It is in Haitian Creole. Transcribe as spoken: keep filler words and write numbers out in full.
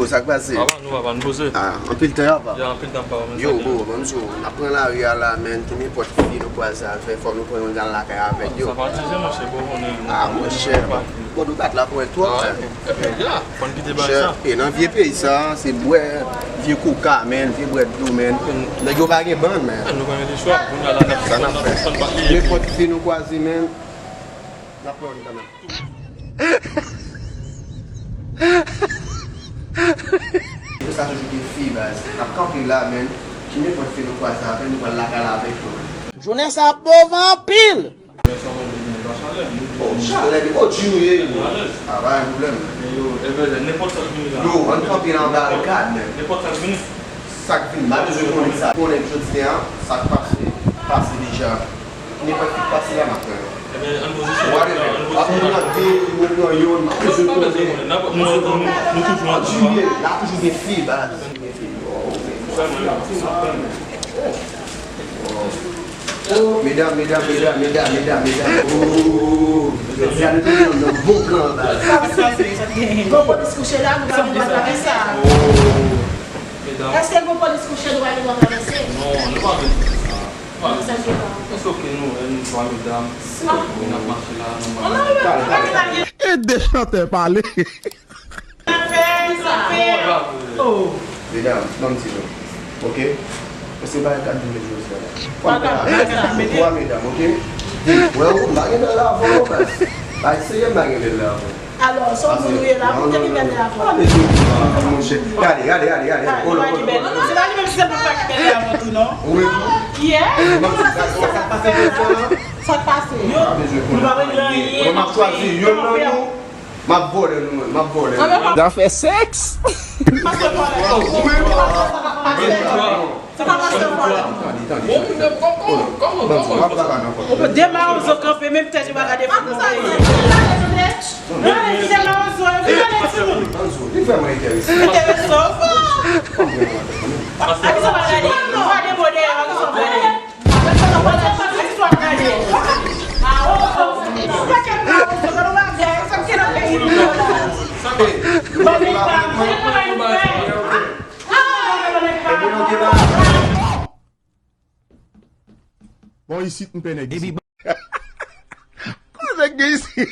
Sa k pase? Papa, nou papa, nou poze. Ah, anpil tan, papa. Ya, anpil tan, papa, men yo, sa bro, bon, m di w, n ap pran lari a la, men, ki nenpòt fi nou kwaze avè, fò nou pran yon al lakay avèk yo. Sa pa tizè, monchè, bon, konnen. Ah, monchè. Bon, nou bat la pou twòp, men. Epi, ya, fò n kite bagay sa. E nan vye peyi sa, se bwè vye koka, men, vye bwè dlo, men. Nèg yo pa gen bann, men. Nou pa gen chwa, kounye a la, n ap fè, n ap fè. Nenpòt fi nou kwaze, men, n ap pran kanmenm. Yo sa toujou gen fi, baz. N ap kanpe la, men. Ki nenpòt fi nou kwaze avè, nou pral lakay la avèk yo, men. Jounen sa ap move anpil! Oh, chalè, oh, Jimmy, eh, yo. Ah, pa gen pwoblèm. Yo, ann kanpe nan barikad, men. Sa k vini, m pa bezwen konnen sa. Konnen jodi a, sa k pase, pase deja. Nenpòt ki pase la, m ap pran yo. Whatever. Ap moun nan de, yo pran youn, m pa bezwen konnen. Nou toujou ansanm. La toujou gen fi, baz. Oh, medam, medam, medam, medam, medam, medam. Oh, medam, nou te nan bon plan, baz. Gon polis kouche la, nou pa gen dwa travèse. Èske gon polis kouche, nou pa gen dwa travèse? Non, nou pa gen dwa. It's okay, nou, nou twa medam. N ap mache la, nou. E de chantè pale. Medam, ban m di nou. Ok? Mwen se bagay kat vin jodi a la. Twa medam, ok? Wè ou, m pa gen bèl avan w, baz. Pa eseye m pa gen bèl avan w. Alò, se yon moun ou ye la, pou te gen bèl avan w. Gade, gade, gade, gade. Hold on, hold on, hold on. Se pa li menm sèlman ki pa gen bèl avan tou, non. Ou menm tou? Yeah. Sa k pase? Sa k pase? Yo, nou pa regle anyen. M ap chwazi youn nan nou. M ap vòlè nou, m ap vòlè nou. Zafè sèks? Ou menm? Se pa pastè Paul. Tande, tande, tande. Tande, tande. Ou pran de mawozo kanpe, menm tèt yo pa ka defann nou. Gade, se mawozo, yo vin gade timoun. Li vrèman enterese. Enterese w. Akisa w pa gade? Ou pa de mo dèyè, akisa w pa gade? Akisa w pa gade? Ah, oh, oh. Ou pa kèm mawozo, gade w pa gade, sa k nan peyi nou la. Bon, isit m pè nèg isit. Kote nèg gen isit?